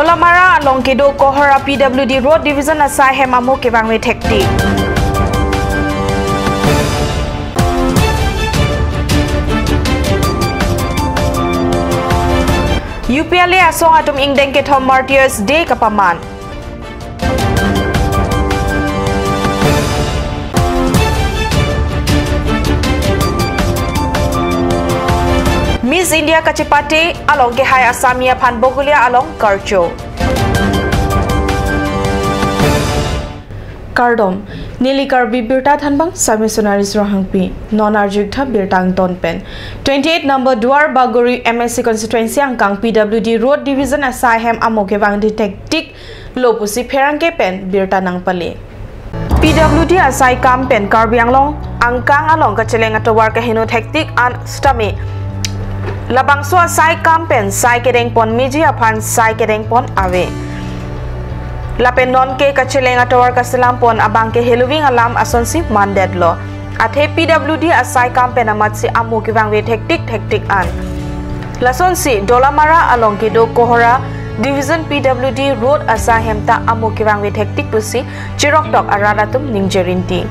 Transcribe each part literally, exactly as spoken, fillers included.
Dolamara along kedo Kohora P W D Road Division asai hem amo kevangve thektik. U P L A asong atum ingdeng kethom Martyrs Day kapaman. Miss India kachepate along kehai Assami aphan Bokolia along karcho. Kardom, neli Karbi Birta thanbang Sami Sonari Surahangpi, non arjuktha birta angton pen. Twenty-eight number Duar Bagori M A C constituency angkang P W D Road Division asai hem amo kevangve thektik lo pusi pherangke pen birta nangpale. P W D asai kam pen Karbi Anglong angkang along kacheleng atovar kaheno thektik an sitame labangso asai kam pen sai kedengpon meji aphan sai kedengpon ave. Lapen nonke kacheleng atovar kaselampon abangke heloving alam asonsi mandetlo. Athe P W D asai kam pen amatsi amo kevangve thektik thektik an. Lasonsi Dolamara along kedo Kohora Division P W D Road asai hem ta amo kevangve thektik pusi chiroktok arat atum ningje rinti.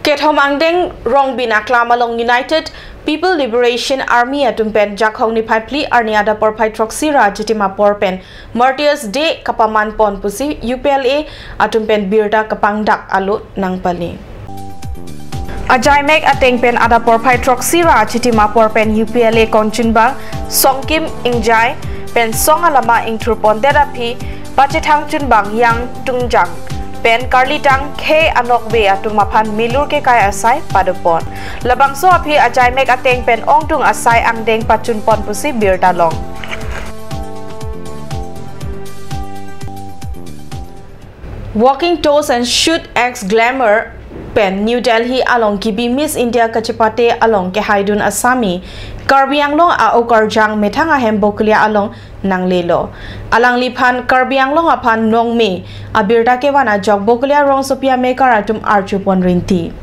Kethom angdeng Rongbin aklam along United People Liberation Army atum pen Jakhong niphai phli arni adap porphai throksi ra achitim apor pen Martyrs Day kapaman pon pusi U P L A atum pen birta kapangdak alo nangpale. Ajaimek ateng pen adap porphai throksi ra achitim apor pen U P L A kongchunbang Songkim Ingjai pen song alama ingthurpondet aphi pachethang chunbang Yang Tungjang pen karlitang khei anokbe atum aphan milur kekai asai padopon. Labangso aphi ajaimek ateng pen ongdung asai angdeng pachunpon pusi birta long. Walking Torch and Shoot X Glamour pen New Delhi along kebi Miss India kachepate along kehaidun Assami Karbi Anglong a-okarjang methang ahem Bokolia along nanglelo. Alangliphan Karbi Anglong aphan nongme abirta kevan ajok Bokolia rongsopi amekar atum archupon rinti.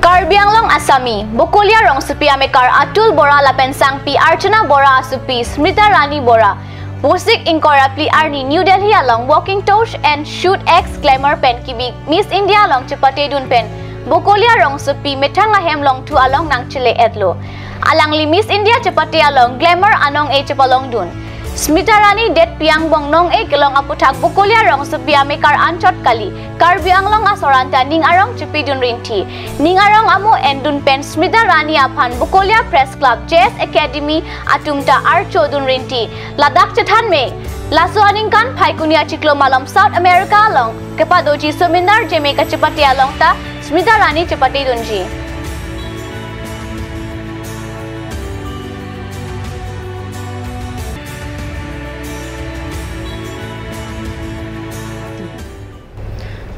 Karbi Anglong Assami, Bokolia rongsopi amekar Atul Bora lapen sangpi Archana Bora asopi Smita Rani Bora, Vosik ingkoi ra phli arni New Delhi along Walking Torch and Shoot X Glamour pen kebi Miss India along chepatedun pen Bokolia rongsopi methang ahem longthu along nangchele-etlo. Alangli Miss India chepate along Glamour anong-e chepalongdun. Smita Rani detpi angbong nong-e kelong aputhak Bokolia rongsopi amekar anchot kali, Karbi Anglong asoran ta ning arong chepidun rinti. Ning arong amo endun pen Smita Rani aphan Bokolia Press Club, J S Academy atum ta archodun rinti. Ladak chethanme, laso aningkan Phaikuni achiklo malom South America along kepadoji Somindar Jeme kachepate along ta Smita Rani chepatedunji.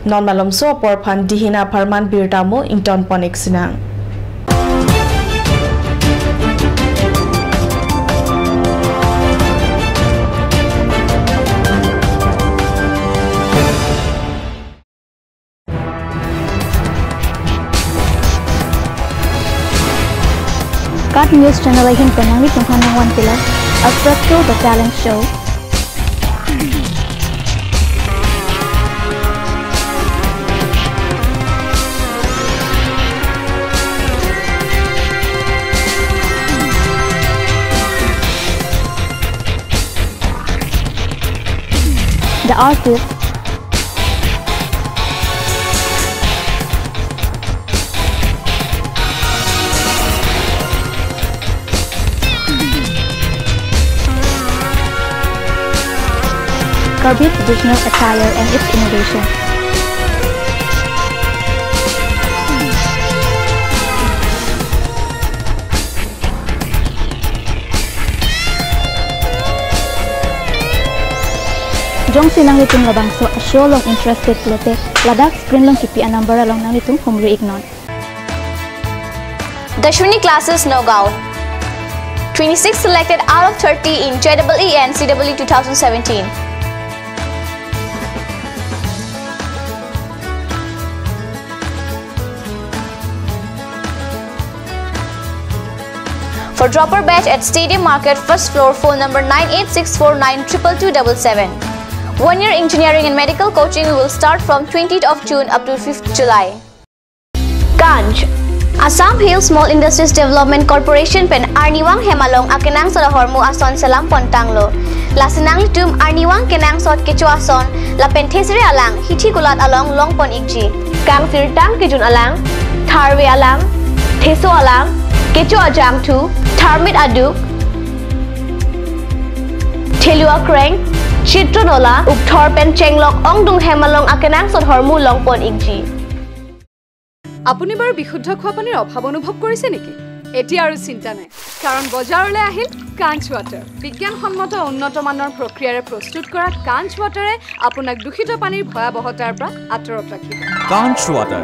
Non malomso apor aphan dihina apharman birta mo ingtonpon-ik sinang. KAT News Channel ahin pen nanglitum aphan nangvan kilo Astro Show, The Talent Show. The Artist. Karbi traditional attire and its innovation. Jongsi nanglitum labangso a-show along interested pulote, ladak screen along kipi a-number along nanglitum humri-iknon. Dashwini Classes Nagaon. Twenty-six selected out of thirty in J E E and C E E two thousand seventeen. For dropper batch at Stadium Market, first floor, phone number nine eight six four nine triple two double seven. One year engineering and medical coaching will start from twentieth of June up to fifth July. Kanj. Assam Hill Small Industries Development Corporation pen arnivang hem along akenangsot ahormu ason selam pontanglo. Lasi nanglitum arnivang kenangsot kecho ason lapen thesere alang hithi kulat along longpon ikji. Kangsirtang kejun alang, tharve alang, theso alang, kecho ajangthu, tharmit aduk, thelu akreng, chitro nola, ukthor pen chenglok ongdung hem along akenangsot ahormu longpon ikji. আপুনি বাৰু বিশুদ্ধ খোৱা পানীৰ অভাৱ অনুভৱ কৰিছে নেকি? এতিয়া আৰু চিন্তা নাই, কাৰণ বজাৰলৈ আহিল কাঞ্চ ৱাটাৰ। বিজ্ঞানসন্মত উন্নত মানৰ প্ৰক্ৰিয়াৰে প্ৰস্তুত কৰা কাঞ্চ ৱাটাৰে আপোনাক দূষিত পানীৰ ভয়াৱহতাৰ পৰা আঁতৰত ৰাখিব। Kanch Water.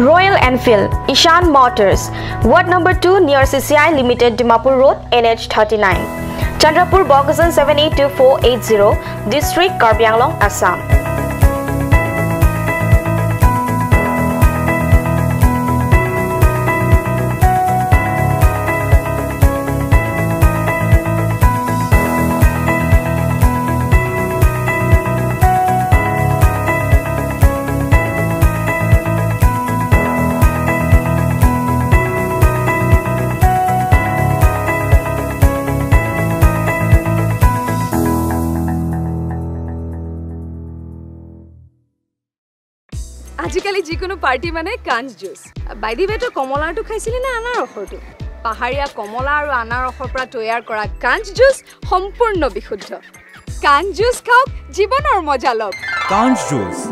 Royal Enfield, Ishan Motors, Ward number two near C C I Limited, Dimapur Road, N H thirty-nine, Chandrapur, Bokajan seven eight two four eight zero, District, Karbi Anglong, Assam. আজিকালি যিকোনো পাৰ্টি মানে কাঞ্চ juice. By the ৱে, তই কমলাৰটো খাইছিলি নে আনাৰসৰটো? পাহাৰীয়া কমলা আৰু আনাৰসৰ পৰা তৈয়াৰ কৰা কাঞ্চ জুচ সম্পূৰ্ণ বিশুদ্ধ। কাঞ্চ জুচ খাওক, জীৱনৰ মজা লওক। Kanch Juice.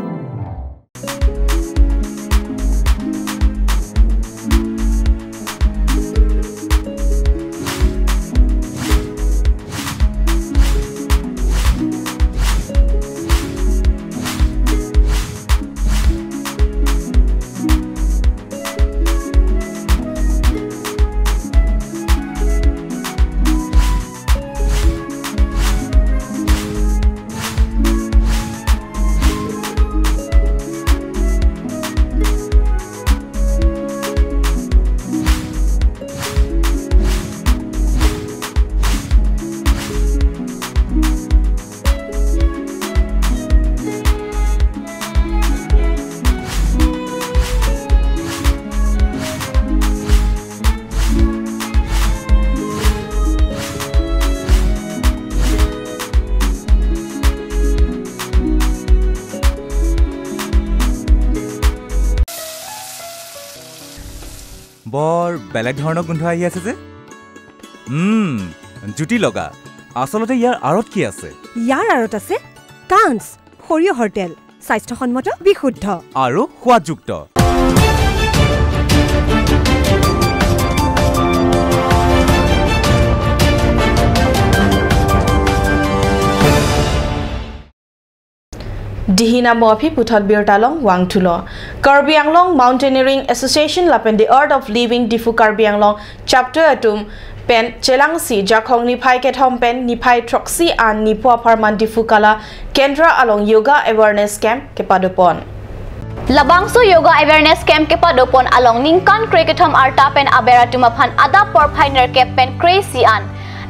বৰ বেলেগ ধৰণৰ গোন্ধ আহি আছে যে। উম, জুতি লগা। আচলতে ইয়াৰ আঁৰত কি আছে? ইয়াৰ আঁৰত আছে কাঞ্চ, সৰিয়হৰ তেল, স্বাস্থ্যসন্মত, বিশুদ্ধ। আৰু সোৱাদযুক্ত। Dihina mo aphi puthot birta along vangthulo. Karbi Anglong Mountaineering Association lapen The Art of Living Diphu Karbi Anglong Chapter atum pen chelangsi Jakhong niphai kethom pen niphai throksi an nipo apharman Diphu Kala Kendra along Yoga Awareness Camp kepadopon. Labangso Yoga Awareness Camp kepadopon along ningkan krekethom arta pen aber atum aphan adap porphai nerkep pen kre-isi an,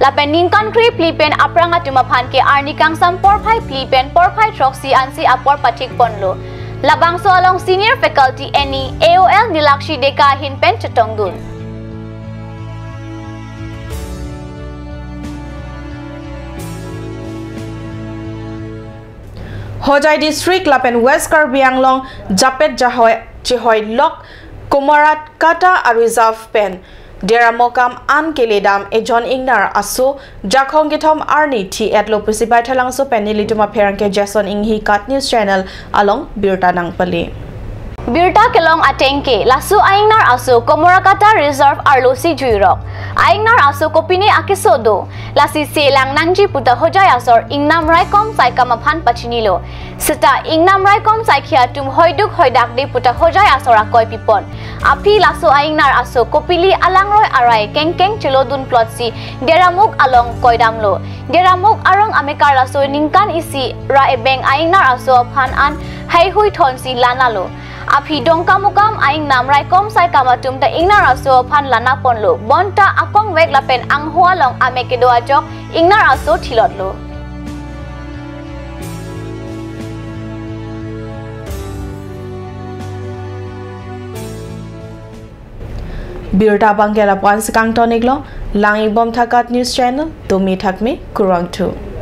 lapen ningkan krephli pen aphrang atum aphan ke arni kangsam porphai phli pen porphai throksi ansi apor pathikponlo. Labangso along senior faculty Annie A O L Nilakshi Deka ahin pen chetongdun. Hojai District lapen West Karbi Anglong japet jahoi chehoi lok Komaratkata a-reserve pen Dera Mokam an keledam ejon ingnar aso Jakhong kethom arni thi-etlo pusi Baithalangso pen nelitum apherangke Jason Inghi KAT News Channel along birta nangpale. Birta kelong ateng ke, laso a-ingnar aso Komaratkata Reserve arlosi juirok. A-ingnar aso kopine akeso do, lasi selang nangji puta Hojai asor ingnam raikom saikam aphan pachinilo. Seta ingnam raikom saikhi atum hoiduk hoidak de puta Hojai asor akoi pipon. Aphi laso a-ingnar aso kopili alangroi arai kengkeng chelodun plotsi Deramuk along koidamlo. Deramuk arong amekar laso ningkan isi ra ebeng a-ingnar aso aphan an heihui thonsi lanalo. Aphi Dongkamukam a-ingnam raikom saikam atum ta ingnar aso aphan lana ponlo. Bonta akongvek lapen angho along amek kedo ajok ingnar aso thilotlo. Birta abangke lapu-an si kangton-iklo, lang-ibom tha KAT News Channel, tumi thakmi kurvangthu.